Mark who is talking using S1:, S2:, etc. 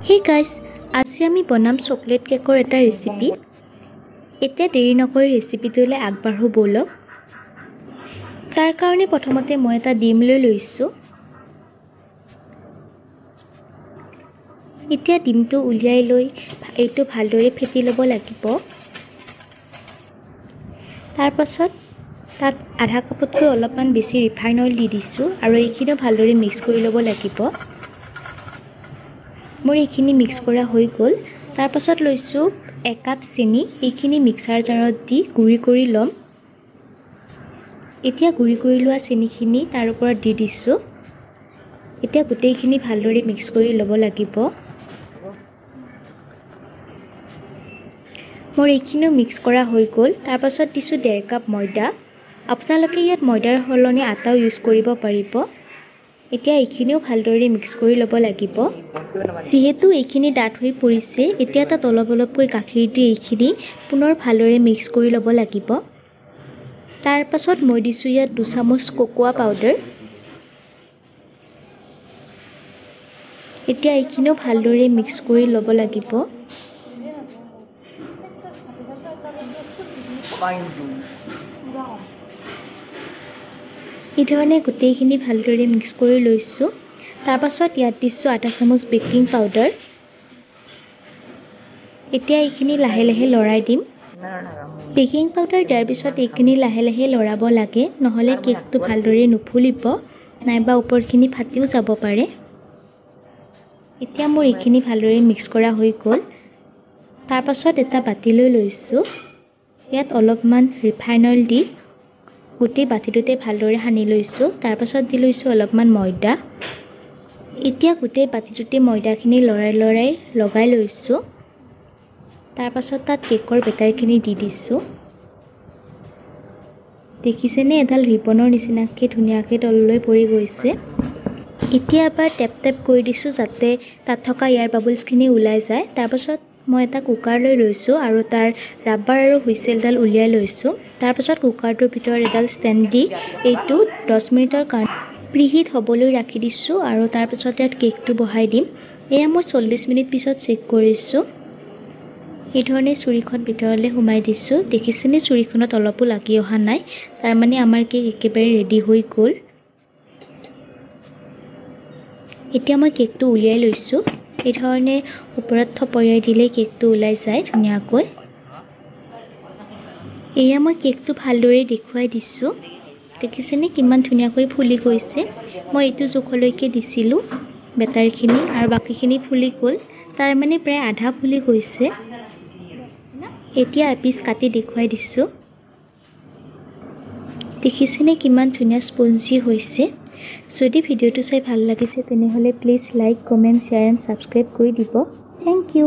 S1: Hey guys, আজি আমি বনাম চকলেট কেকৰ এটা ৰেচিপি। এতিয়া দেৰি নকৰি ৰেচিপিটোলৈ আগবাঢ়ো ব'লক। তাৰ কাৰণে প্ৰথমতে মই এটা ডিম লৈ লৈছোঁ। এতিয়া ডিমটো উলিয়াই লৈ এইটো ভালদৰে ফেটি ল'ব লাগিব। তাৰপাছত তাত আধা কাপতকৈ অলপমান বেছি ৰিফাইন অইল দি দিছোঁ আৰু এইখিনিও ভালদৰে মিক্স কৰি ল'ব লাগিব। মোৰ এইখিনি মিক্স কৰা হৈ গ'ল। তাৰপাছত লৈছোঁ একাপ চেনি। এইখিনি মিক্সাৰ জাৰত দি গুড়ি কৰি ল'ম। এতিয়া গুড়ি কৰি লোৱা চেনিখিনি তাৰ ওপৰত দি দিছোঁ। এতিয়া গোটেইখিনি ভালদৰে মিক্স কৰি ল'ব লাগিব। মোৰ এইখিনিও মিক্স কৰা হৈ গ'ল। তাৰপাছত দিছোঁ 1.5 কাপ ময়দা। আপোনালোকে ইয়াত ময়দাৰ সলনি আটাও ইউজ কৰিব পাৰিব। এতিয়া এইখিনিও ভালদৰে মিক্স কৰি ল'ব লাগিব। যিহেতু এইখিনি ডাঠ হৈ পৰিছে, এতিয়া তাত অলপ অলপকৈ গাখীৰ দি এইখিনি পুনৰ ভালদৰে মিক্স কৰি ল'ব লাগিব। তাৰপাছত মই দিছোঁ ইয়াত 2 চামুচ ককোৱা পাউডাৰ। এতিয়া এইখিনিও ভালদৰে মিক্স কৰি ল'ব লাগিব। এইধৰণে গোটেইখিনি ভালদৰে মিক্স কৰি লৈছোঁ। তাৰপাছত ইয়াত দিছোঁ আধা চামুচ বেকিং পাউডাৰ। এতিয়া এইখিনি লাহে লাহে লৰাই দিম। বেকিং পাউডাৰ দিয়াৰ পিছত এইখিনি লাহে লাহে লৰাব লাগে, নহ'লে কেকটো ভালদৰে নুফুলিব, নাইবা ওপৰখিনি ফাটিও যাব পাৰে। এতিয়া মোৰ এইখিনি ভালদৰে মিক্স কৰা হৈ গ'ল। তাৰপাছত এটা বাতি লৈ লৈছোঁ। ইয়াত অলপমান ৰিফাইন অইল দি গোটেই বাতিটোতে ভালদৰে সানি লৈছোঁ। তাৰপাছত দি লৈছোঁ অলপমান ময়দা। এতিয়া গোটেই বাতিটোতে ময়দাখিনি লৰাই লৰাই লগাই লৈছোঁ। তাৰপাছত তাত কেকৰ বেটাৰখিনি দি দিছোঁ। দেখিছেনে, এডাল ৰিবনৰ নিচিনাকৈ ধুনীয়াকৈ তললৈ পৰি গৈছে। এতিয়া এবাৰ টেপ টেপ কৰি দিছোঁ যাতে তাত থকা এয়াৰ বাবলছখিনি ওলাই যায়। তাৰপাছত মই এটা কুকাৰ লৈ লৈছোঁ আৰু তাৰ ৰাবাৰ আৰু হুইচেলডাল উলিয়াই লৈছোঁ। তাৰপাছত কুকাৰটোৰ ভিতৰত এডাল ষ্টেণ্ড দি এইটো 10 মিনিটৰ কাৰণে প্ৰিহিট হ'বলৈ ৰাখি দিছোঁ আৰু তাৰপাছত ইয়াত কেকটো বহাই দিম। এয়া মই 40 মিনিট পিছত চেক কৰিছোঁ। এইধৰণে চুৰিখন ভিতৰলৈ সোমাই দিছোঁ। দেখিছেনে, চুৰিখনত অলপো লাগি অহা নাই, তাৰমানে আমাৰ কেক একেবাৰে ৰেডি হৈ গ'ল। এতিয়া মই কেকটো উলিয়াই লৈছোঁ। এইধৰণে ওপৰত থপৰিয়াই দিলে কেকটো ওলাই যায় ধুনীয়াকৈ। এয়া মই কেকটো ভালদৰে দেখুৱাই দিছোঁ। দেখিছেনে কিমান ধুনীয়াকৈ ফুলি গৈছে। মই এইটো জোখলৈকে দিছিলোঁ বেটাৰখিনি আৰু বাকীখিনি ফুলি গ'ল, তাৰমানে প্ৰায় আধা ফুলি গৈছে। এতিয়া এপিচ কাটি দেখুৱাই দিছোঁ। দেখিছেনে কিমান ধুনীয়া স্পঞ্জি হৈছে। যদি ভিডিঅ'টো চাই ভাল লাগিছে তেনেহ'লে please like, comment, share and subscribe কৰি দিব। Thank you.